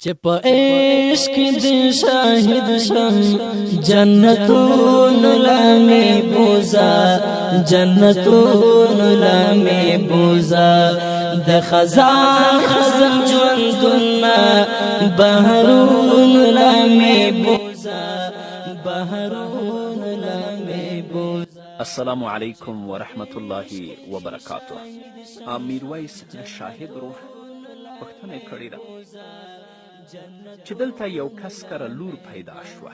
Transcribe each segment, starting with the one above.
چې په عشق دې شاهد شم، جنتون لمه بوزا، جنتون لمه بوزا. د خزان خزان ژوندون بهرون لمه بوزا، بهرون لمه بوزا. السلام علیکم ورحمت الله وبرکاته. میرویس شاهد روح پوښتنه یې کړې ده چې دلته یو کس کره لور پیدا شوه،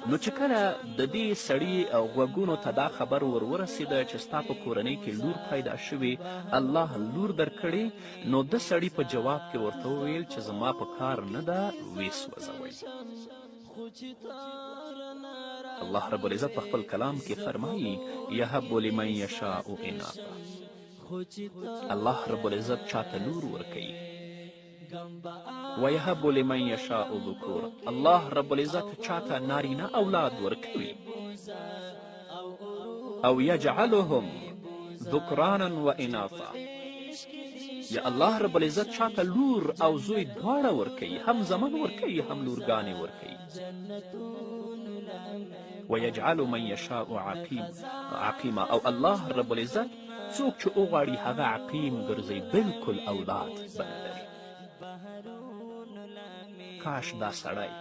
نو چې کله د دې سړي غوږونو ته دا خبر ور ورسېده چې ستا په کورنۍ کې لور پیدا شوې، الله لور درکړې، نو د سړي په جواب کې ورته وویل چې زما په کار نه ده، ویې سوځوئ. الله رب العزت په خپل کلام کې فرمایي: یهب لمن یشاء اناثا. الله رب العزت چاته لور ورکوي، ویهب لمن یشاء ذکور. الله رب العزت چاته نارینه اولاد ورکوي، او یجعلهم ذکرانا و اناثا. یا الله رب العزت چاته لور او زوی دواړه ورکوي، هم زمن ورکوي هم لورګانې ورکوي. ویجعل من یشاء عقیم عقیما. او الله رب العزت څوک چې وغواړي هغه عقیم ګرځوي، بلکل اولاد به نه لري. کاش دا سړی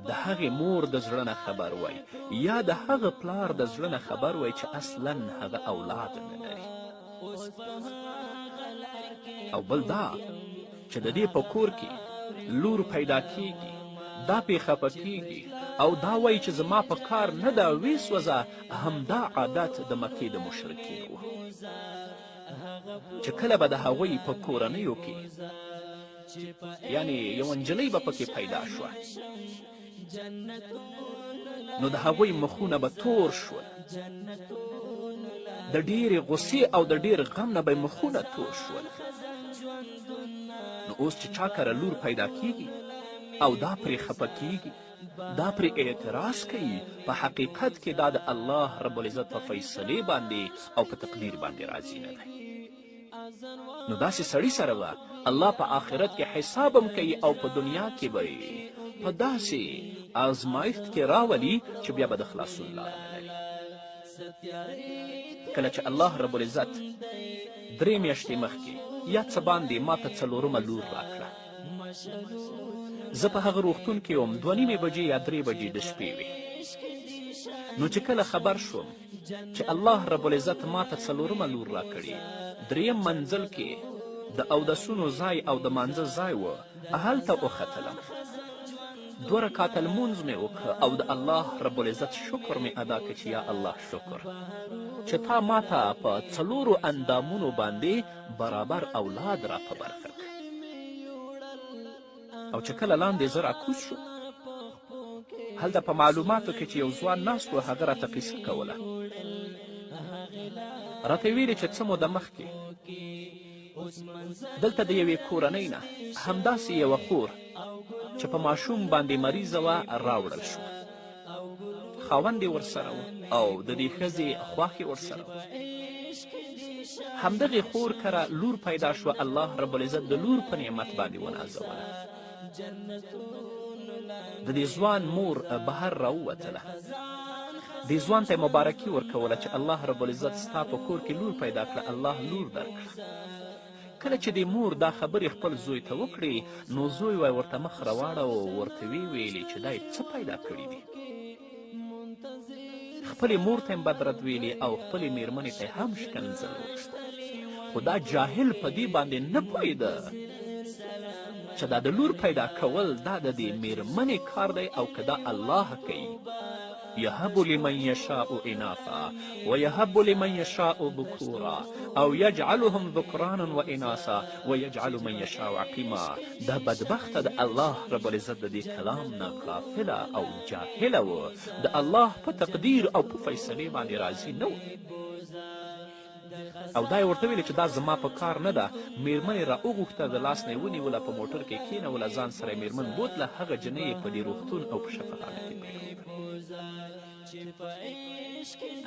د هغې مور د زړه نه خبر وای یا د هغه پلار د زړه نه خبر وای چې اصلا هغه اولاد نه لري. او بل دا چې د دې په کور کې لور پیدا کیږي، دا پې خفه کیږي او دا وایي چې زما په کار نه ده، ویې سوځه. همدا عادت د مکې د مشرکینو و چې کله به د هغوی په کورنیو کې یعنی یوه نجلۍ به پکې پیدا شوه، نو د هغوی مخونه به تور شول، د ډېرې غصې او د ډېر غم نه به مخونه تور شول. نو اوس چې چا کره لور پیدا کیږي او دا پرې خفه کیږي، دا پرې اعتراض کوي، په حقیقت کې دا د الله رب العزت په فیصلې باندې او په تقدیر باندې راضي نه دی. نو داسې سړي سره به الله په آخرت کې حساب هم کوي او په دنیا کې به یې په داسې آزمایښت کې راولي چې بیا به د خلاصون لاره نه لري. کله چې الله رب العزت 3 میاشتې مخکې یا څه باندې ما ته څلورمه لور راکړه، زه په هغه روغتون کې وم، 2:30 بجې یا 3 بجې د شپې وې. نو چې کله خبر شوم چې الله رب العزت ما ته څلورمه لور راکړې، دریم منزل کې د اودسونو ځای او د مانځه ځای و، هلته وختلم، 2 رکعته لمونځ مې وکړ او د الله رب العزت شکر مې ادا کړ چې یا الله شکر چې تا ما ته په 4 اندامونو باندې برابر اولاد را په برخه کړ. او چې کله لاندې زه راکوز شوم، هلته په معلوماتو کې چې یو ځوان ناست و، هغه راته قصه کوله، راته یې ویلې چې څه موده مخکې دلته د یوې کورنۍ نه همداسې یوه خور چې په ماشوم باندې مریضه وه راوړل شوه. خاوند یې ورسره و او د دې ښځې خواښې ورسره وه. همدغې خور کره لور پیدا شوه، الله رب العزت د لور په نعمت باندې ونازوله. د دې ځوان مور بهر راووتله، دې ځوان ته یې مبارکي ورکوله چې الله رب العزت ستا په کور کې لور پیدا کړه، الله لور درکړه. کله چې دې مور دا خبرې خپل زوی ته وکړې، نو زوی وای ورته مخ راواړوه، ورته ویې ویلې چې دا یې څه پیدا کړي دي. خپلې مور ته یې بد رد ویلې او خپلې میرمنې ته یې هم ښکنځل وکړه. خو دا جاهل په دې باندې نه پوهېده چې دا د لور پیدا کول دا د دې میرمنې کار دی او که دا الله کوي. یهب لمن یشاء اناثا ویهب لمن یشاء ذکورا او یجعلهم ذکرانا و اناثا ویجعل من یشاء عقیما. دا بدبخته د الله رب العزت د دې کلام نه غافله او جاهله و، د الله په تقدیر او په فیصلې باندې راضي نه و. او دا یې ورته ویلې چې دا زما په کار نه ده. میرمن یې را وغوښته، د لاس نه یې ونیوله، په موټر کې کښېنوله، ځان سره یې میرمن بوتله، هغه جنۍ یې په دې روغتون او په شفاخانه کې پرېښوده.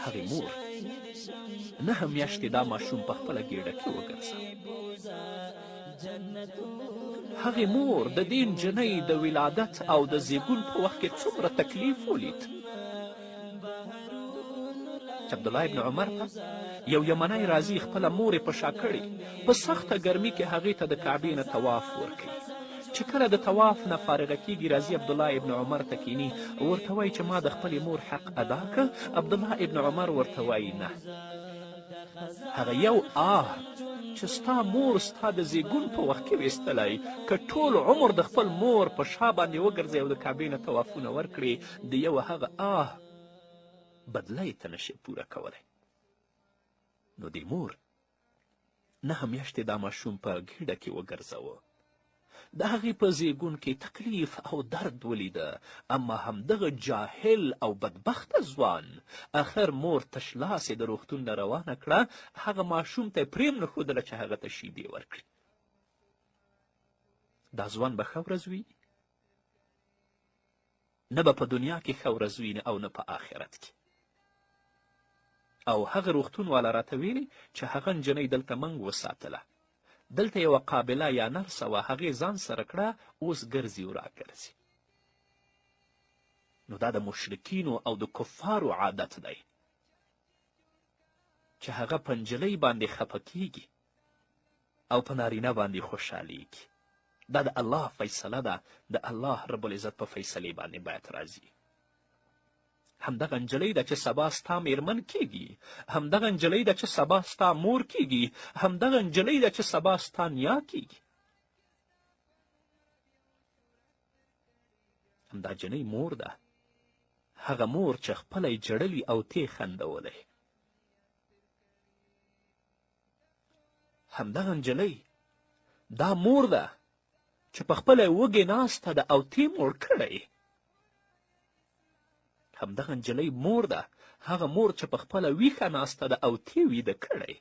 هغې مور 9 میاشتې دا ماشوم په خپله ګېډه کې وګرځاوه. هغې مور د دې نجلۍ د ولادت او د زیږون په وخت کې څومره تکلیف ولید چې عبدالله ابن عمر ته یو یمنی راځي، خپله مور یې په شا کړې، په سخته ګرمي کې هغې ته د کعبې نه طواف ورکوي. چې کله د طواف نه فارغه کیږي، راځي عبدالله ابن عمر ته کیني، ورته وایي چې ما د خپلې مور حق ادا که. عبدالله ابن عمر ورته وایي نه، هغه یو آه چې ستا مور ستا د زیږون په وخت کې ویستلی، که ټول عمر د خپل مور په شا باندې وګرځې او د کعبې نه طوافونه ورکړې، د یو هغه آه بدله یې ته نشې پوره کولی. نو دې مور 9 میاشتې دا ماشوم په ګیډه کې وګرځوه، د هغې په زیږون کې تکلیف او درد ولیده، اما همدغه جاهل او بدبخته ځوان اخر مور تش لاس یې د روغتون نه روانه کړه، هغه ماشوم ته یې پرې هم نه ښودله چې هغه ته شیدې ورکړي. دا ځوان به ښه ورځ وي؟ نه به په دنیا کې ښه ورځ ویني او نه په آخرت کې. او هغه روغتون والا راته ویلي چې هغه نجلۍ دلته موږ وساتله، دلته یوه قابله یا نرسه وه، هغې ځان سره کړه، اوس ګرځي او راګرځي. نو دا د مشرکینو او د کفارو عادت دی چې هغه په نجلۍ باندې خفه کیږي او په نارینه باندې خوشحالیږي. دا د الله فیصله ده، د الله رب العزت په فیصلې باندې باید راځي. همدغه نجلۍ ده چې سبا ستا میرمن کیږي، همدغه نجلۍ ده چې سبا ستا مور کیږي، همدغه نجلۍ ده چې سبا ستا نیا کیږي. همدا جنۍ مور ده، هغه مور چې خپله یې ژړلي او تې خندولی. همدغه نجلۍ دا مور ده چې په خپله وږې ناسته ده او تې موړ کړی. همدغه نجلۍ مور ده، هغه مور چې په خپله ویښه ناسته ده او تې ویده کړی.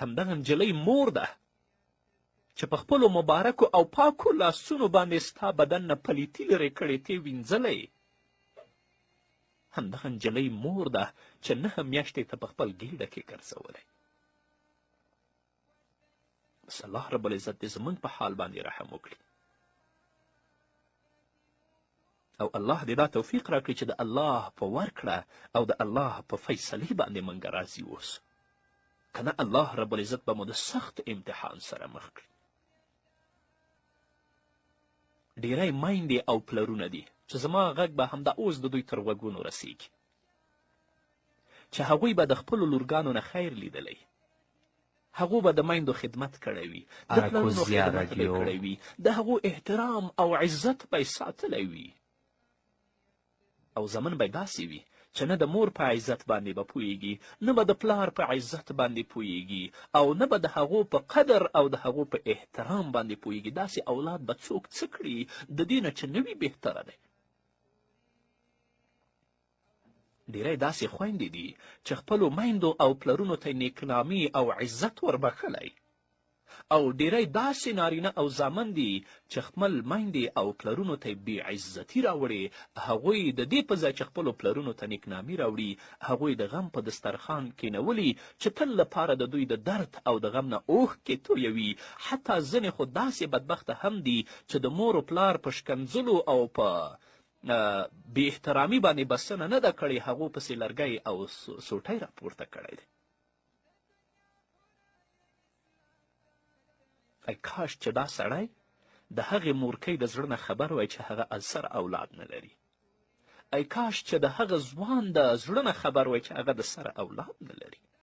همدغه نجلۍ مور ده چې په خپلو مبارکو او پاکو لاسونو باندې ستا بدن نه پلیتي لرې کړې، تې وینځلی. همدغه نجلۍ مور ده چې 9 میاشتې ته په خپل ګیډه کې ګرځولی. بس الله رب العزت دې زموږ په حال باندې رحم وکړي او الله دې دا توفیق راکړي چې د الله په ورکړه او د الله په فیصلې باندې موږ راضي اوسو، که نه الله رب العزت به مو د سخت امتحان سره مخ کړي. ډیری میندې او پلرونه دي چې زما غږ به همدا اوس د دوی تر غوږونو رسیږي چې هغوی به د خپلو لورګانو نه خیر لیدلی، هغو به د میندو خدمت کړی وي، د پلرونو اراکوزیا خدمت به یې راډیو. کړی وي، د هغو احترام او عزت به یې ساتلی وي، او زمن به داسې وي چې نه د مور په عزت باندې به پوهیږي، نه به د پلار په عزت باندې پوهیږي، او نه به د هغو په قدر او د هغو په احترام باندې پوهیږي. داسې اولاد به څوک څه کړي؟ د دې نه چې نه وي بهتره دی. ډیری داسې خویندې دي چې خپلو میندو او پلرونو ته نیکنامي او عزت وربښلی، او ډیری داسې نارینه او زامن دي چې خپل میندې او پلرونو ته بې عزتي راوړې. هغوی د دې په ځای چې خپلو پلرونو ته نیکنامي راوړي، هغوی د غم په دسترخوان کینولي چې تل لپاره د دوی د درد او د غم نه اوښکې تویوي. حتی ځینې خو داسې بدبخته هم دي چې د مور و پلار په شکنځلو او په بې احترامي باندې بسنه نه ده کړې، هغو پسې لرګی او سوټی راپورته کړی دی. ای کاش چې دا سړی د هغې مورکۍ د زړه نه خبر وای چې هغه السر اولاد نه لري. ای کاش چې د هغه ځوان د زړه نه خبر وای چې هغه د سره اولاد نه لري.